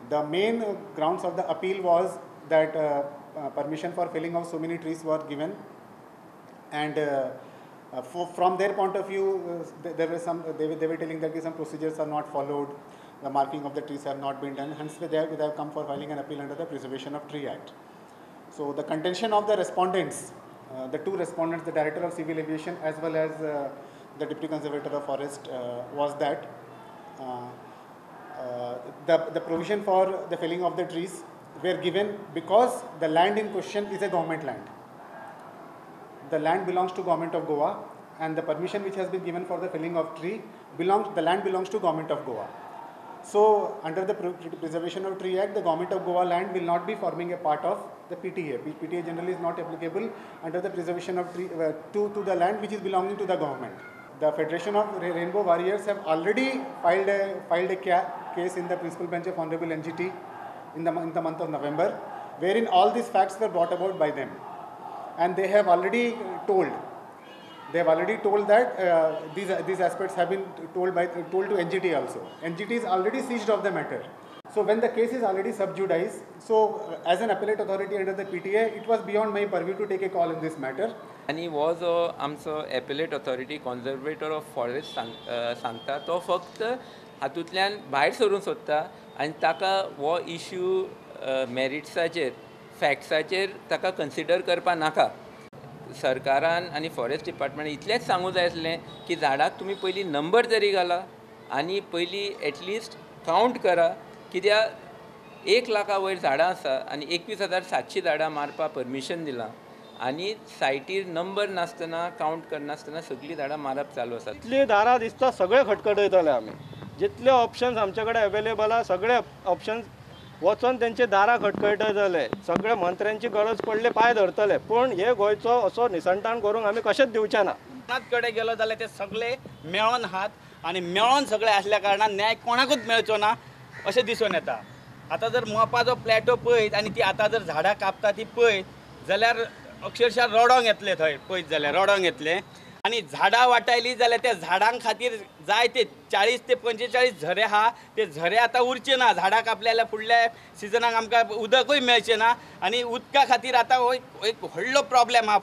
The main grounds of the appeal was that permission for felling of so many trees were given, and from their point of view, there were some, they were telling that some procedures are not followed, the marking of the trees have not been done, hence they have come for filing an appeal under the Preservation of Tree Act. So the contention of the respondents, the two respondents, the Director of Civil Aviation as well as the Deputy Conservator of Forest, was that the provision for the felling of the trees were given because the land in question is a government land. The land belongs to Government of Goa, and the permission which has been given for the felling of tree belongs, the land belongs to Government of Goa. So under the Preservation of Tree Act, the Government of Goa land will not be forming a part of the PTA. PTA generally is not applicable under the preservation of tree to the land which is belonging to the government. The Federation of Rainbow Warriors have already filed a case in the principal bench of Honorable NGT in the month of November, wherein all these facts were brought about by them. And they have already told, that these aspects have been told to NGT also. NGT is already seized of the matter. So when the case is already sub judice, so as an appellate authority under the PTA, it was beyond my purview to take a call in this matter. आनी हो जो आमचो appellate authority conservator of forest सांगता तो फक्त हातूंतल्यान भायर सरूंक सोदता आनी ताका हो इश्यू मॅरिट्साचेर फॅक्ट्साचेर ताका कन्सिडर करपा नाका. सरकारान आनी फॉरेस्ट डिपार्टमेंट इतलेंच सांगूंक जाय आसलें की झाडाक तुमी पयलीं नंबर तरी घाला आनी पयलीं एटलिस्ट कावंट करा, कित्याक 1 लाखा वयर झाडां आसा आनी 21,700 झाडां मारपाक परमिशन दिलां आनी सायटीर नंबर नासतना कावंट करनासतना सगळीं झाडां मारप चालू आसा. इतलीं दारां दिसता सगळे खटखटयतले आमी, जितले ऑप्शन्स आमचे कडेन अवेलेबल आसा सगळे ऑप्शन्स वचोन तेंचे दारां खटखटयतले, सगळे मंत्र्यांची गरज पडले पांय धरतले, पूण हे गोंयचो असो निसंतान करूंक आमी कशेंच दिवचे ना. कोणाच कडेन गेलो जाल्यार ते सगळे मेळोन आहात आनी मेळोन सगळे आसल्या कारणान न्याय कोणाकूच मेळचो ना अशें दिसून येता. आतां जर मोपाचो प्लॅटो पळयत आनी ती आतां जर झाडां कापता ती पळयत जाल्यार अक्षरशः रडोंक येतलें, थंय पळयत जाल्यार रडोंक येतलें. आनी झाडां वाटायली जाल्यार त्या झाडां खातीर जाय ते 40 ते 45 झरे आहा, ते झरे आतां उरचे ना. झाडां कापले जाल्यार फुडल्या सिजनाक आमकां उदकूय मेळचें ना आनी उदका खातीर आतां हो एक व्हडलो प्रॉब्लेम आहा.